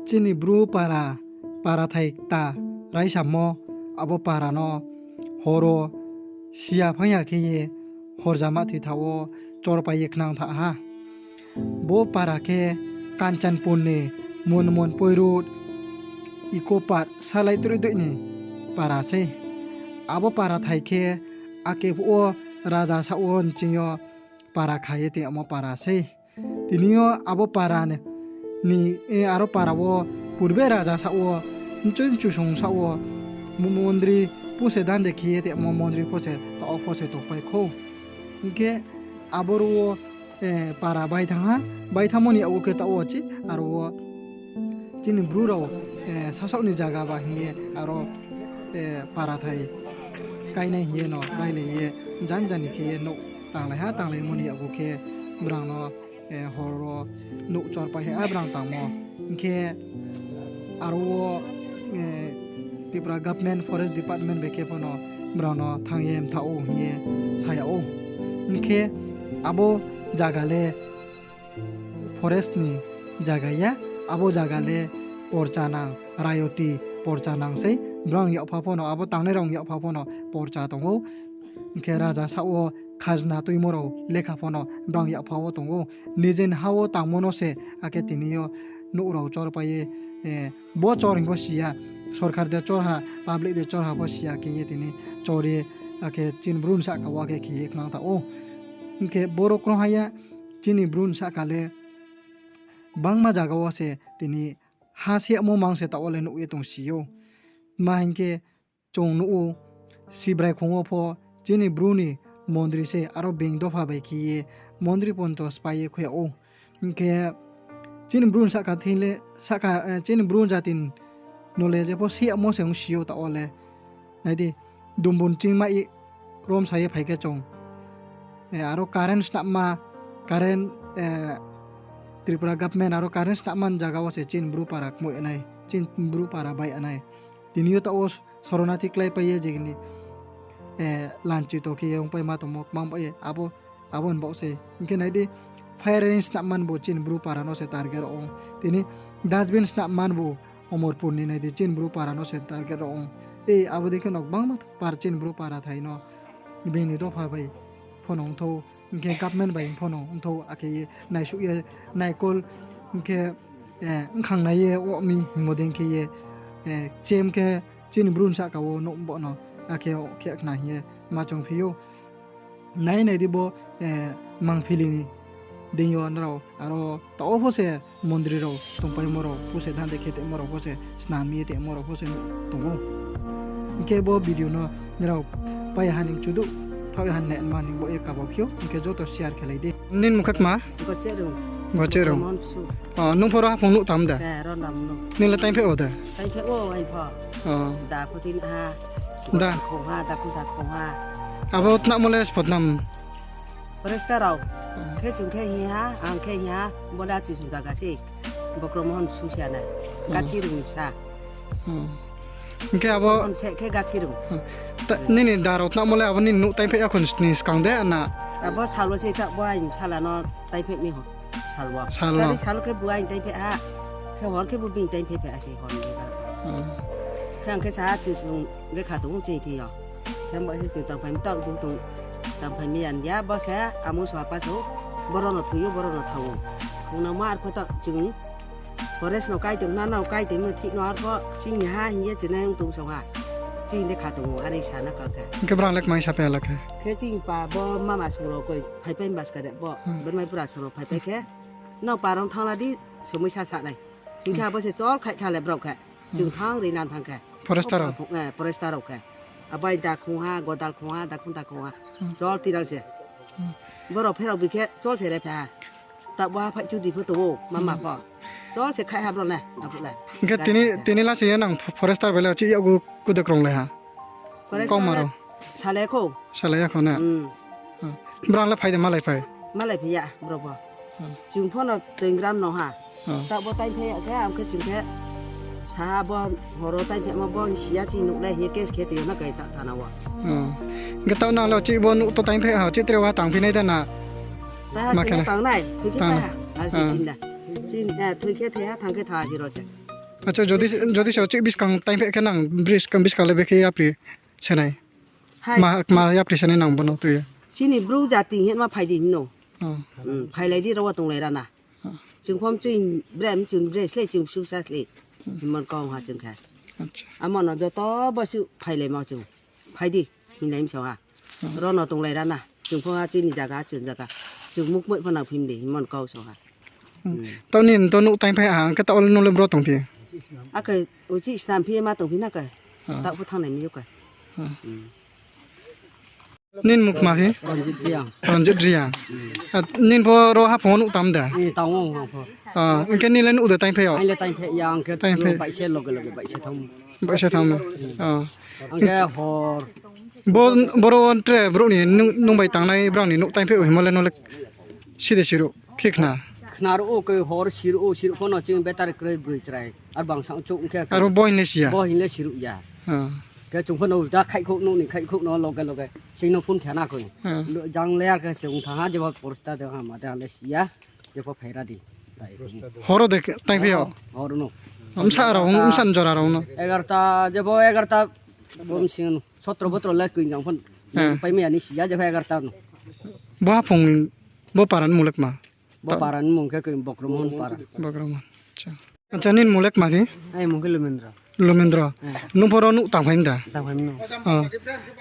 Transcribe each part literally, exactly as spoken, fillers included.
Chini Bru para, para thai kta raisamo, abo para no horo siya phang ya khe ye horjama thitha wo chorpai ye khnang tha ha. Bo para khe Kanchanpur ni Monmon Poirut Eco Park salai troi doi ni para sei. Abo para thai khe ake phuh wo raja saoh wo nching yo para kha ye tongmo para sei. Tini yo abo para ni, ni, e, aro para wo purbe raja saoh wo, nchoi nchusung saoh wo, mo-, mondri pho se dande khe ye tongmo mondri pho se, taoh pho se tongpai khou. Hing khe aboro wo, e, para bai thanng ha, bai thanngmo ni yag wo khe taoh wo chi, aro wo chini Bru rao, e, sasaoh ni zaga ba hing ye aro, e, para thai kainai hing ye no railai ye, jan jan ni khe ye nouh tanglai ha, tanglaimo ni yag wo khe brang no, e, hor wo nouh chorpai ha brang tangmo. Hing khe aro wo, e, Tripura Government Forest Department bai khe pho no brao no thanng ye mthaoh ou hing ye sa yag ou. Hing khe abo zaga le forest ni zaga ya, abo zaga le porcha nang, rayoti porcha nang sei, brao yakpha pho no, abo tangnai rao yakpha pho no porcha tong ou. Hing khe raja saoh wo khajna tuimo rao lekha pho no brao yakpha wo tong ou. Nije ni ha wo tangmo no se, akhe tini yo nouh rao chorpai ye, e, bo chor hing pho si ya, sorkar de chor ha, public de chor ha pho si ya khe ye tini chor ye, akhe chini Bru ni sahka wo akhe khe ye khnang tha ou. Hing khe boro kroi ha ya, chini Bru ni sahka le bangma zaga wo se tini ha sehmo mang se taoh wo le nuh ye tong si ou. Tma hing khe chung nuh ou, Sibrai khong wo pho chini Bru ni mondri se, aro being dopha bai khe ye mondri ponto sphái ye khui yag ou. Hing khe chini Bru ni sahka thing le, sahka, e, chini Bru jati ni knowledge pho sehmo se ong si ou taoh wo le. Nai di, Dumbun ching mai rom sa ye phai khe chung, e, aro current snapma, current, e, Tripura government aro current snapma ni zaga wo se chini Bru para kmoi nai, chini Bru para bai nai. Tini yo taoh wo sorona thi kláipai ye jegini, e, lanchito khe ye ongpaima tongmo kmang bai ye abo, abo ni baoh se. Hing khe nai di, firing snapma ni bo chini Bru para no se target rao ong. Tini dustbin snapma ni bo Omorpur ni nai di chini Bru para no se target rao ong. E, abo dei khe no gbangma par chini Bru para thai no bini dopha bai pho no ongthou, hing khe government bai pho no ongthou, akhe ye naisuh ye naikol, hing khe, e, bkhang nai ye wo mi hingmo dei khe ye, e, chem khe chini Bru ni sahka wo nouh bo no, akhe khe khna hing ye ma chung phi ou. Nai nai di bo, e, Mangphili ni deing yo nrao, aro taoh wo pho se mondri rao tongpaimo rao pho se, dande khe tongmo rao pho se, snam ye tongmo rao pho se tong ou. Hing khe bo video no nrao pai ha ni mchu du, thaoh ha ni nai ma ni bo ye kaba phi ou, hing khe joto share khelai di. Nini mung khe tma? Gocherung. Gocherung. Mon su. O, nung pho ro haphung nuh tam de? Nini le taingpheh o de? Taingpheh o, aini pho. O. Da pho tin ha. Da khong ha, da khong ha. Abo tnamo le sbo tnam? Forester rao. Khe chung khe hing ha, ang khe hing ha, bo le achusung zaga se. Bokromohon su sia nai. Gathi rung sa. Hing khe abo se khe gathi rung. Nini da rao tnamo le abo nini nuh taingpheh ya kho ni skang de na? Abo sal wo se ta bo aini sala no taingpheh mi ho. Sal wo. Sal wo khe bo aini taingpheh ha. Khe hor khe bo bini taingpheh pheh ha se hor ni. Khe ang khe sa achusung lekha tong ou chini thing yo. Khe bo se chung tangphai mi taoh du tong, tangphai mi yan ya bo se amo so apa so, boro no thoi ou, boro no thanng ou. Khongnangma arpho taoh chung forest no kai tong na, nrao kai tong no thik no arpho chini ha hing ye chinai ong tong song ha. Chini lekha tong ou, are sa na kau khe. Hing khe brang le kmai saphai ha la khe? Khe chini pa bo mama sung rao koi phaipai baska de bo, bermai bura sung rao phaipai khe, nrao pa rao thanng la di, somoi sa sa nai. Hing khe abo se chol khaih tha le brao khe. Chung thanng ri nan thanng khe. Forester rao? Forester rao khe. Abai da khong ha, godal khong ha, da khong da khong ha. Chol tirang se. Brao pherao bi khe chol se re pha ha. Taoh bo ha phaih chu di pho tong ou, mama pho. Chol se khaih ha brao le, abo le. Hing khe tini, tini la se ye nang forester bai le chih yakgu kude krunglai ha? Kauma rao? Salai ya kho. Salai ya kho na? Brao le phai de, malai phai? Malai phai ya, brao bo. Chung pho no toingram no ha. Taoh bo taingpheh ya khe, ang khe chung khe sa ha bo horo taingphehmo bo si ya chini nuh le hing ye case khe tong yo na kai ta thana wo. Hing khe taoh nang le chih bo nuh to taingpheh ha, chih tre wa tangphi nai de na? Ma khe na? Tangnai, thoi khe thoi ha. Chini, thoi khe thoi ha, thanng khe thanng ha, hiro se. Acha, jodi, jodi se uchih buskang time phe khe nang bridge buskang le bekhe yapri senai. Hai. Ma, ma yapri senai nang bono tui. Chini Bru jati hingma phai di hino. Hmm, phailai di, ro wo tonglai rana. Chung khom chung brem, chung bre slei, chung susa slei. Himon kong ha chung kha. Acha. Amo no joto bosu phailai ma chung. Phai di, hinglai msong ha. Ro no tonglai rana. Chung pho ha chini jaga, chung jaga. Chung mukmoi pho nang phim di, himon kau song ha. Tao nini to nouh time phe ha, hing khe tao nung le bro tong phi? Ake, uchih snam phi ma tong phi na ke. Tao pho thangnai mi yo ke. Nini mukma phi? Ranjit Reang. Ranjit Reang. Nini pho ro haphung wo nouh tam da? Hing khe nini le nouh de time phe yo? Time phe ya, hing khe baihse loge loge baihse thang. Baihse thang. Hing khe hor. Bo, boro wo tre brouh ni nung, nung bai tangnai brang ni nouh time phe o himo le no le side siruh khe khna. Khna ruh o ke hor siruh o, siruh pho no chini battery kroi broi chrai. Ar bang sang chouh khe. Aro bo hing le si ya? Bo hing le siruh ya. Khe chung pho no ulta khaihkhouh nouh ni khaihkhouh no loge loge. Chini no phone khe na koi. Jang le ar khe chung thang ha jebo porsta de ha ma de ha le si ya. Jebo phaira di. Horo de time phe yo? Hor no. Msa rao, msa jora rao no. Egarta, jebo egarta, bo msing sotro botro le koi jang phone. Pai maya ni si ya, jebo egarta no. Bo haphung, bo para ni mung le kma? Bo para ni mung khe koi Bokromohon para. Bokromohon. Acha. Acha, nini mung le kma khe? Ai mung khe Lumendro. Lumendro. Nung pho ro nouh tangphai mi da? Tangphai mi no.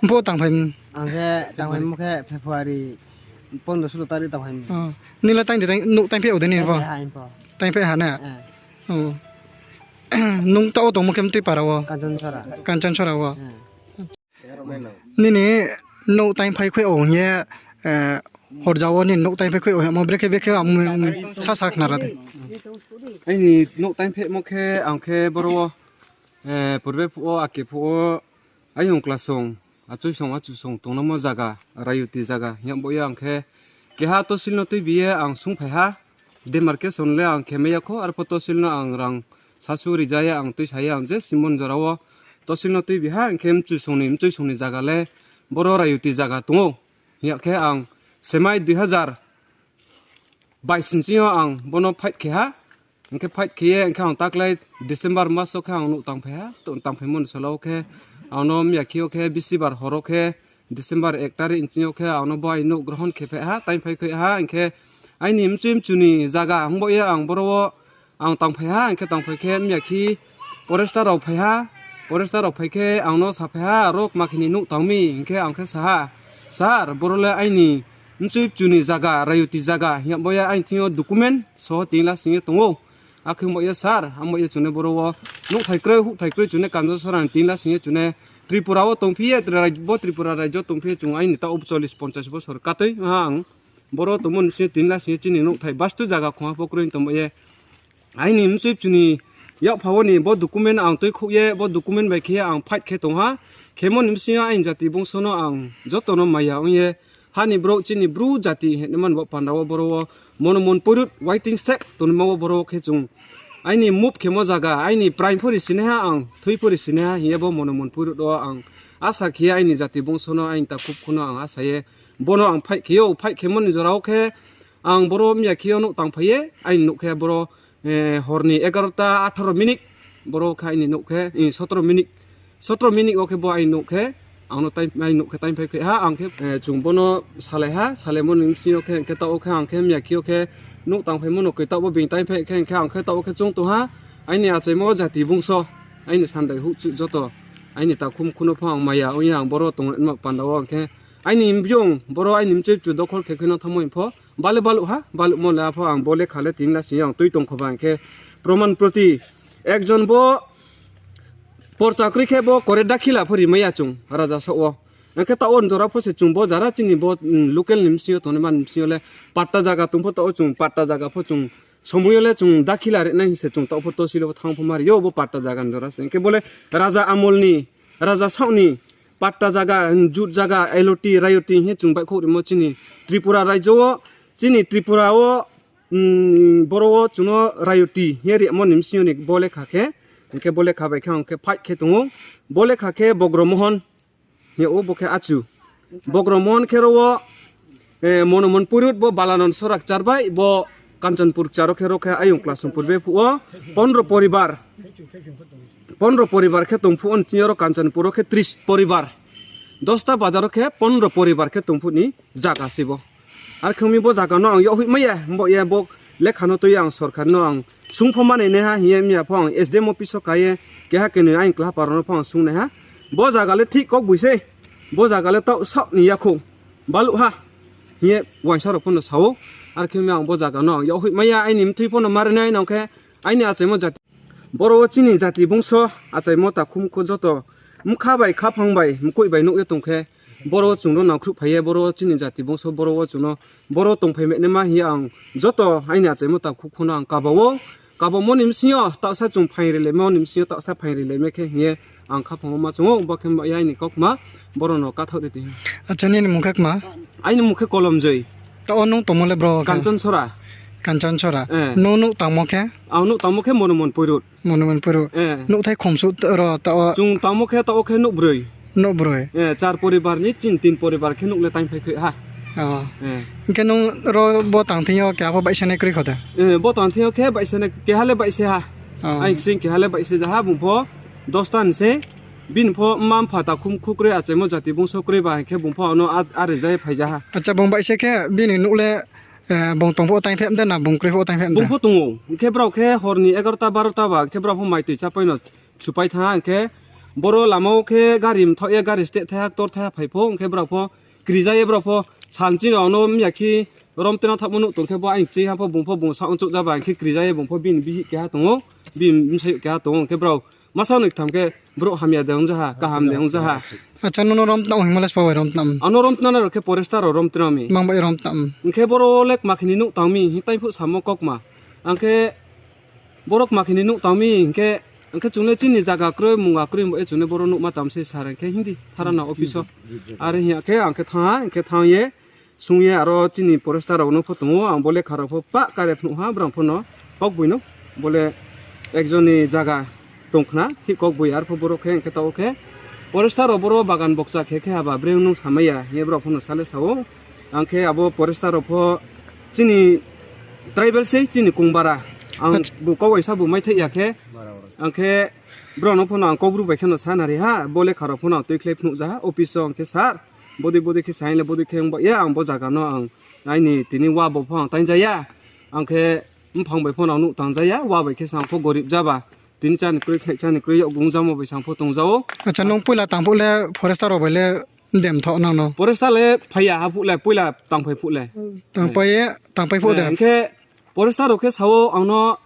Nung pho tangphai mi? Ang khe tangphai mi khe February pondro sulo tarik tangphai mi. Nini le time de time, nouh time phe o de nini pho? Time phe ha na? Nung tao tongmo khe mtui para wo? Kanchanchora. Kanchanchora wo. Nini nouh time phai khui o hing ye, horja wo nini nouh time phai khui o hingmo brekhe brekhe ang sa sa khna ra de. Aini nouh time phehmo khe ang khe boro wo, purbe phuh wo, ake phuh wo, ayong klasong, achoisong, achusong tongnaimo zaga, rayuti zaga hing ye bo ye ang khe keha tosil no tuibi ye ang sungphai ha. Demarcation le ang khe mai ya kho, arpho tosil no ang rang sasu rija ye ang tuisa ye ang je simon jora wo tosil no tuibi ha, hing khe mchusong ni, mchoisong ni zaga le boro rayuti zaga tong ou. Hing ya khe ang semai dui hazar bais ni sing yo ang bono fight khe ha. Hing khe fight khe ye, hing khe ang taklai December mas wo khe ang nouh tangphai ha. Tangphaimo ni sala wo khe ang no miyakhe yo khe bisibar hor wo khe December ek tarik ni sing yo khe ang no bo aini nouh grohon khe phai ha, time phai khui ha. Hing khe aini mchoi mchu ni zaga hingbo ye ang boro wo ang tangphai ha, hing khe tangphai khe miyakhe forester rao phai ha. Forester rao phai khe ang no saphai ha, aro kma khe ni nouh tang mi, hing khe ang khe sa ha, Sir, boro le aini mchoi mchu ni zaga, rayuti zaga hing ya bo ye aini thing yo document soho tin la sing ye tong ou. Akhe hingbo ye sir, abo ye chung ne boro wo nouhthai kroi, houhthai kroi chung ne Kanjasora ni tin la sing ye chung ne Tripura wo tongphi ye, bo Tripura raijo tongphi ye chung aini taoh wo chollish ponchas bosor katui ha ang. Boro tongmo ni sing ye tin la sing ye chini nouhthai bastu zaga khongha pho kroi tongmo ye. Aini mchoi mchu ni yakpha wo ni bo document ang tuikhouh ye, bo document bai khe ye ang fight khe tong ha. Khemo ni bsing yo aini jati bongso no ang joto no maya ong ye, ha ni brouh chini Bru jati hingnaima ni bo panda wo boro wo monomon poirut waiting stek tongnaima wo boro wo khe chung aini move khemo zaga, aini praing pho ri sinai ha, ang thui pho ri sinai ha hing ye bo monomon poirut wo ang asa khe ye aini jati bongso no, aini takhu bkhu no ang asa ye bono ang fight khe ou. Fight khemo ni jora wo khe ang boro miyakhe yo nouh tangphai ye, aini nouh khe boro hor ni egarota atharo minute, boro khe aini nouh khe sotro minute, sotro minute wo khe bo aini nouh khe ang no, aini nouh khe time phai khe ha. Ang khe chung bono salai ha, salaimo ni bsing yo khe hing khe taoh wo khe ang khe miyakhe yo khe nouh tangphaimo no koi taoh wo being time phai khe hing khe ang khe taoh wo khe choung tong ha. Aini achaimo jati bongso, aini sandai houhchuh joto, aini takhu mkhu no pho ang maya ong ye ang boro tongnaima panda wo ang khe aini mbiong boro aini mchoi mchu dokhol khe khe no thanngmo hing pho bale baluh ha, baluhmo le apho ang bo lekha le tin la sing ye ang tui tong kho ba hing khe proman proti ekjon bo porcha kroi khe bo kore dakhila pho rimai ya chung raja saoh wo. Hing khe taoh wo jora pho se chung bo jara chini bo local ni bsing yo tongnaima ni bsing yo le patta zaga tong pho taoh wo chung patta zaga pho chung somoi yo le chung dakhila rinai hing se chung taoh pho tosil wo thanng pho mari yo bo patta zaga ni jora se. Hing khe bo le raja amol ni, raja saoh ni patta zaga, jut zaga, L O T, rayoti hing ye chung baihkhouh rimo chini Tripura raijo wo, chini Tripura wo, boro wo chung no rayoti hing ye rimo ni bsing yo ni bo lekha khe, hing khe bo lekha bai khe ang khe fight khe tong ou. Bo lekha khe Bogromohon hing yag ou, bo khe achu. Bogromohon khe ro wo monomon poirut bo Balanand Sorak Char bai bo Kanchanpur kchar wo khe ro khe ayong Klasompur be phuh wo pondro poribar, pondro poribar khe tong phuh wo ni ching yo ro Kanchanpur wo khe tris poribar, Dosta bazar wo khe pondro poribar khe tong phuh ni zaga se bo. Ar khe ong mi bo zaga no ang yag hoih mai ya, bo ye bo lekha no tui ye ang sorkar no ang sung pho manai nai ha hing ye mya pho ang S D M office wo ka ye keha keni aini klaha para no pho ang sung nai ha. Bo zaga le thik kaugboih sei, bo zaga le taoh saoh ni yakhou baluh ha hing ye uaingsa rao pho no sa ou. Ar khe ong mi ang bo zaga no ang yag hoih mai ya, aini mthui pho no mare nai nang khe aini achaimo jati. Boro wo chini jati bungso achaimo takhumkhu joto bkha bai, khaphang bai, mkoih bai nuh ye tong khe, boro wo chung no nangkhruhphai ye, boro wo chini jati bungso, boro wo chung no, boro tongphai mai naima hing ye ang joto aini achaimo takhumkhu no ang kaba ou. Kabamo ni bsing yo taohsa chung phaing rilaimo ni bsing yo taohsa phaing rilaimai khe hing ye ang khaphang wo ma chung ou, bo khe ba ye aini kaukma boro no kathaoh ri tong. Acha, nini mung khe kma? Aini mung khe Kolomjoi. Taoh wo nung tongmo le bro khe? Kanchan Sora. Kanchan Sora. Nung nuh tangmo khe? Ang nuh tangmo khe Monumonpui road. Monumonpui road. Nouhthai khomsuh ro taoh wo? Chung tangmo khe taoh wo khe nouh broi. Nouh broi. Char poribar ni chini tin poribar khe nouh le taingphai khe ha. Hing khe nung ro bo tang thing yo keha pho baihsanai kroi kho de? Bo tang thing yo khe baihsanai, keha le baihse ha. Aini kching keha le baihse ja ha, bung pho Dosta ni se. Bini pho mma mpha takhumkhu kroi, achaimo jati bungso kroi ba hing khe bung pho ano a, are ja ye phai ja ha. Acha, bung baihse khe bini nouh le, bung tong phuh wo taingphai de na bung kroi phuh wo taingphai de? Bung pho tong ou. Hing khe brao khe hor ni egarota barota ba hing khe brao pho mai toi chápai no supai thanng ha. Hing khe boro lama wo khe gari mthaoh ye gari steh thaiha ktor thaiha phai pho, hing khe brao pho kri ja ye brao pho sal chini ang no mya khe rom tena thaohmo nuh tong khe bo aini kching ha pho bung pho bung saoh chouh ja ba hing khe kri ja ye bung pho bini bihih keha tong ou, bini bsayouh keha tong ou, hing khe brao masa noi ktham khe brouh hamya de ong ja ha, kaham de ong ja ha. Acha, nung no rom tnang hingmo le sbo bai rom tnang? Ano rom tnangnai rao khe forester rao rom tnang mi. Mang bai rom tnang? Hing khe boro le kma khe ni nouh tang mi hing tai phuh samo kaukma. Ang khe boro kma khe ni nouh tang mi hing khe, ang khe chung le chini zaga kroi, mungha kroi, bo ye chung le boro nouhma tang se sir hing khe hindi tharana office wo. Are hing ya khe ang khe thanng ha, hing khe thanng ye sung ye aro chini forester rao no pho tong ou, ang bo lekha rao pho pah kare phnuh ha, brao pho no kaugboino bo le ekjon ni zaga tong khna, thik kaugboiya, arpho boro khe, hing khe taoh wo khe forester rao boro bagan bokcha khe khe haba bre nung samai ya hing ye brao pho no sa le sa ou. Ang khe abo forester rao pho chini tribal sei, chini kongbara. Ang bu kau waisa bu maithai ya khe, ang khe brao no pho no ang Kaubru bai khe no sa nari ha, bo lekha rao pho no ang tuikhlai phnuh ja ha office wo, ang khe sir, bodei bodei khe sa hing le bodei khe ong ba ye ang bo zaga no ang aini tini wa bo pho ang taing ja ya, ang khe mphang bai pho no ang nouh tang ja ya, wa bai khe sa ang pho gorib ja ba, tini cháni kroi, khnai cháni kroi, yakgu ong jamo bai sa ang pho tong ja ou. Acha, nung poila tang phuh le forester rao bai le dem thoh nang no? Forester le phai ya ha phuh le, poila tangphai phuh le. Tangpai ye, tangpai phuh de? Hing khe forester rao khe sa ou ang no,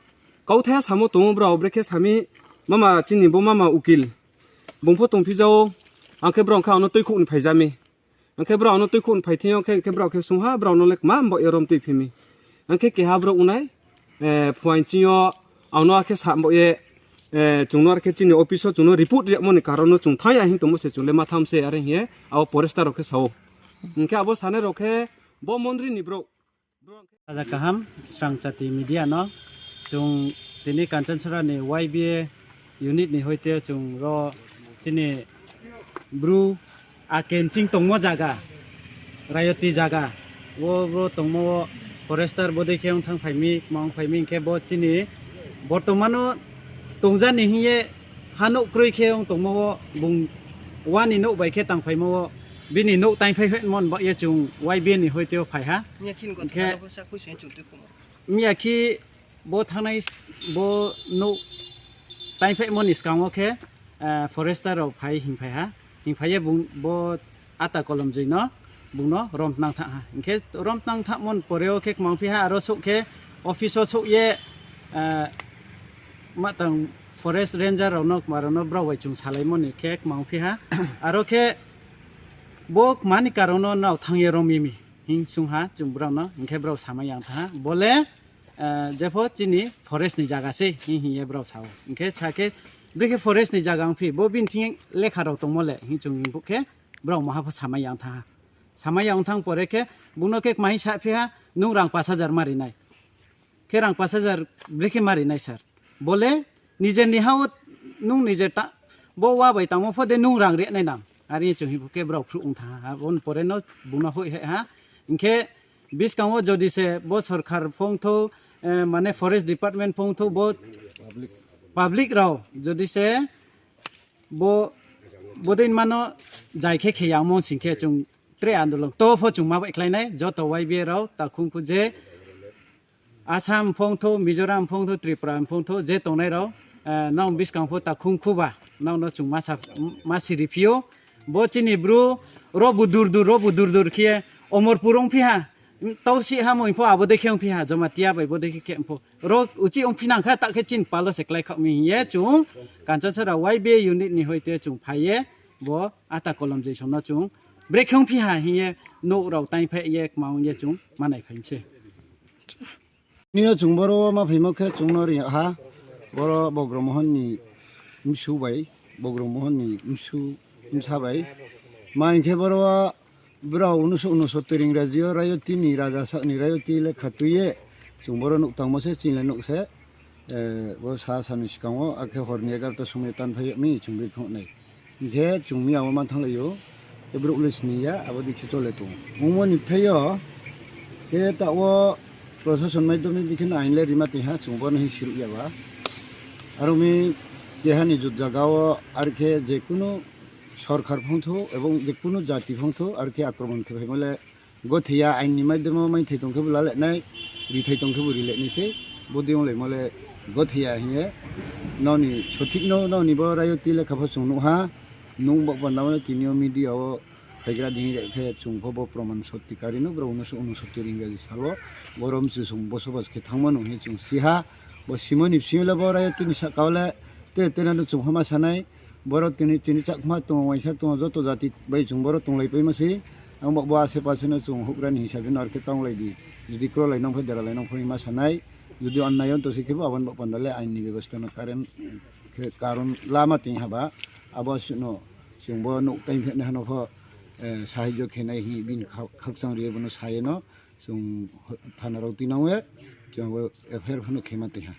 kauthai samo tong ou brao, brekhe sa mi, mama chini bo mama ukil, bung pho tongphi ja ou, ang khe brao khe ang no tuikhouh ni phai ja mi. Ang khe brao ang no tuikhouh ni phai thing yo khe, ang khe brao khe sung ha, brao no le kma mbaoh ye rom tuiphi mi. Ang khe keha brouh ong nai, phuaing ching yo ang no akhe sa mbaoh ye, chung no arkhe chini office wo chung no report rimo ni karon no chung thanng ya hing tongmo se chung le ma tham se, are hing ye abo forester rao khe sa ou. Hing khe abo sanai rao khe bo mondri ni brouh. Raja kaham, Srangchati media no, chung tini Kanchanchara ni Y B A unit ni hoite chung ro chini Bru akenching tongmo zaga, Rayoti zaga, wo bro tongmo wo forester bodei khe ong thanng phai mi, kma ong phai mi hing khe bo chini bortoman wo tongja ni hing ye ha nouh kroi khe ong tongmo wo bung wa ni nouh bai khe tangphaimo wo bini nouh taingphai hoihmo ni baoh ye chung Y B A ni hoite wo phai ha. Hing khe mya khe bo thanngnai bo nouh taingphaimo ni skang wo khe forester rao phai hingphai ha. Hingphai ye bung bo ata Kolomjoi no bung no romtnang thanng ha. Hing khe romtnang thanngmo ni pore wo khe kmangphi ha, aro souh khe office wo souh ye, ma tang forest ranger rao no kma rao no brao bai chung salaimo ni khe kmangphi ha. Aro khe bo kma ni karon no nrao thanng ye rom mi hing sung ha chung brao no, hing khe brao samai yang thanng ha. Bo le jepho chini forest ni zaga sei hing hing ye brao sa ou. Hing khe sa khe, brekhe forest ni zaga ongphi, bo bini thing lekha rao tongmo le hing chung hing phuh khe, brao maha pho samai yang thanng ha. Samai yang thanng pore khe, bung no khe kma hing saphi ha, nung rang pash hajar ma ri nai. Khe rang pash hajar brekhe ma ri nai sir? Bo le nijer ni ha wo nung nijer ta, bo wa bai tangmo pho de nung rang ri nai nang. Are chung hing phuh khe brao khruh ong thanng ha. Abo ni pore no bung no hoih ha. Hing khe buskang wo jodi se bo sorkar phongthou, mane forest department phongthou bo public rao jodi se bo, bodei mano jai khe khe yangmo sing khe chung tre andolon to pho chung ma baihkhlai nai, joto Y B A rao takhung khu je Assam phongthou, Mizoram phongthou, Tripura phongthou, je tongnai rao, nrao buskang pho takhung khu ba, nrao no chung ma siri phi ou. Bo chini Bru, ro bu dur dur, ro bu dur dur khe, Omorpur ongphi ha, tau si ha mo pho abo dei khe ongphi ha, Jamatia bai bo dei khe khe pho. Ro uchih ongphi nang kha, ta khe chini pal wo se klái khaoh mi hing ye chung, Kanchasara Y B A unit ni hoite chung phai ye, bo ata kolom je song no chung, brekhe ongphi ha hing ye, nouh rao taingphaih ye, kma ong ye chung, ma naiphai mi se. Tini yo chung boro wo ma phaimo khe chung no ri ha, boro Bogro Mohon ni bsu bai, Bogro Mohon ni bsu bsa bai. Ma hing khe boro wo brao unusu unusotti ring raji yo rayoti ni raja sa ni rayoti lekha tui ye, chung boro nouh tangmo se, chini le nouh se, bo sa sa ni skang wo, akhe hor ni egarota somoi tanphai yag mi chung brekhe ong nai. Hing khe chung miya wo ma thannglai ou, khe brouh le sni ya, abo dei khe chole tong ou. Ongmo ni bthai yo, khe taoh wo prosason maidom ni dei khe no ain le rima tong ha, chung bo no hing siruh ya ba. Aro mi keha ni jut zaga wo, are khe je kunu sorkar phongthou, ebong je kunu jati phongthou, are khe akromon khe phaimo le gothei ya, ain ni maidom wo maithai tong khe bo la le nai, rithai tong khe bo ri le nai sei, bodei onglaimo le gothei ya hing ye, nrao ni sothik no, nrao ni bo rayoti lekha pho chung nuh ha, nung bo panda wo no tini yo media wo phaigra dei hing ye khe chung pho bo proman sotti kari no, brao unusu unusotti ring raji sal wo, boro mchu sung bosobas khe thanngmo no hing chung si ha, bo simo ni bsing yo le bo rayoti ni sahka wo le, tre tre no chung pho ma sa nai, boro tini, tini chakma tong ou, uaingsa tong ou, joto jati bai chung boro tonglaipaimo se, ang bo, bo ase pase no chung houhgra ni hisabe no are khe tanglai di, judi krolai nang phai, deralai nang phai ma sa nai, judi onnai onto se khe bo abo ni bo panda le ain ni bebosta no current khe karon lama tong ha ba, abo suh no chung bo nouh taingphaih nai ha no pho, sahajyo khe nai hing bini khakchang ri ye bo no sa ye no, chung thana rao tuinang ye, chung bo F I R pho no khema tong ha.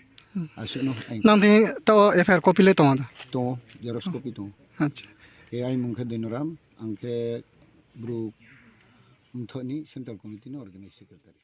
Asuh no. Nang tini taoh wo F I R copy le tong ha da? Tong ou, xerox copy tong ou. Khe aini mung khe Doinoram, ang khe Bru Mthoh ni Central Committee ni Organizing Secretary.